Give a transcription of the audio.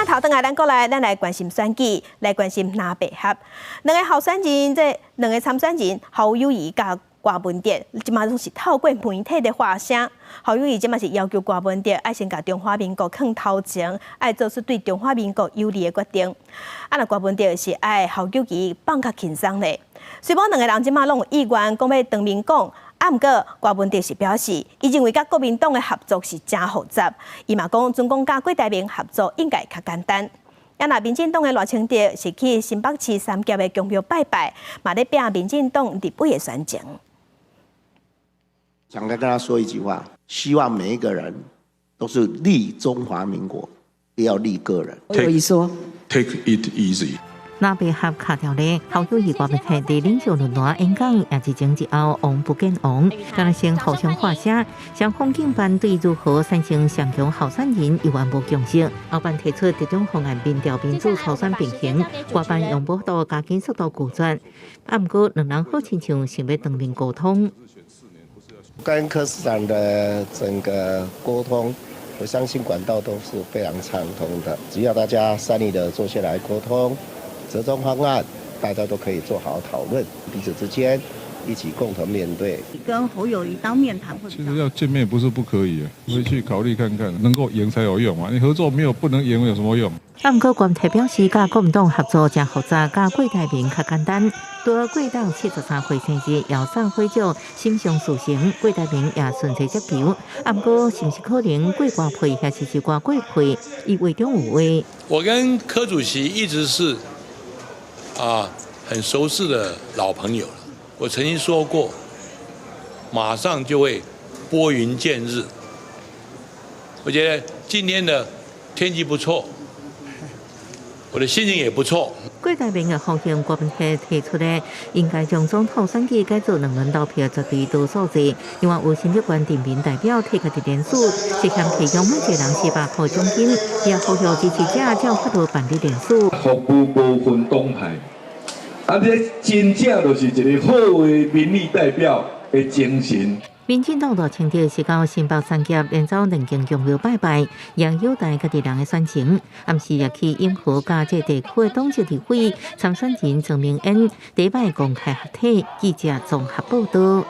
鏡頭轉來咱國內，咱來關心選舉，來關心藍白合。兩个候選人，這兩个參選人侯友宜佮柯文哲，這馬攏是透過媒體咧發聲。侯友宜這馬是要求柯文哲愛先共中華民國囥頭前，愛做出對中華民國有利的決定。啊，若柯文哲是愛侯友宜放較輕鬆咧。雖罔兩个人這馬攏有意願講欲當面講。啊，毋過柯文哲是表示，伊認為佮國民黨的合作是誠複雜，伊嘛講，準講佮郭台銘合作應該較簡單。啊，若民進黨的賴清德是去新北市三峽的宮廟拜拜，嘛咧拼民進黨立委的選情。想跟大家說一句話，希望每一個人都是利中華民國，不要利個人。有意說，Take it easy。藍白合卡條咧，侯友宜柯文哲佇領袖論壇演講，也一前一後王不見王，敢若先互相發聲，雙方競辦對如何產生上強候選人猶原無共識。侯辦提出折中方案，民調民主初選並行，柯辦用無度加緊速度拒絕。啊，毋過兩人好親像想欲當面溝通。跟柯市長的整個溝通，我相信管道都是非常暢通的，只要大家善意的坐下來溝通。折中方案，大家都可以做好討論，彼此之間一起共同面對。跟侯友宜當面談會，其實要見面不是不可以啊，回去考慮看看，能夠贏才有用嘛。你合作沒有不能贏有什麼用？啊，毋過柯文哲表示，佮國民黨合作誠複雜，佮郭台銘較簡單。拄郭董73歲生日，搖送火燭，心想事成，郭台銘也順勢接球。啊，毋過是毋是可能郭柯配，抑是柯郭配？伊話中有話。我跟柯主席一直是很熟識的老朋友了。我曾經說過，馬上就會撥雲見日。我覺得今天的天氣不錯，我的心情也不錯。郭台銘的呼應柯文哲提出的，應該將總統選舉改做兩輪投票絕對多數制。另外有新竹縣鎮民代表提出的聯署，涉嫌提供每一個人400塊獎金，也呼籲支持者照法律辦理聯署。服務無分黨派，啊，這真正就是一個好的民意代表的精神。民進黨賴清德是到新北三峽連走兩間宮廟拜拜，也優待家己人的選情。暗時也去永和佮這地區的黨籍立委參選人曾銘恩，禮拜公開合體，記者綜合報道。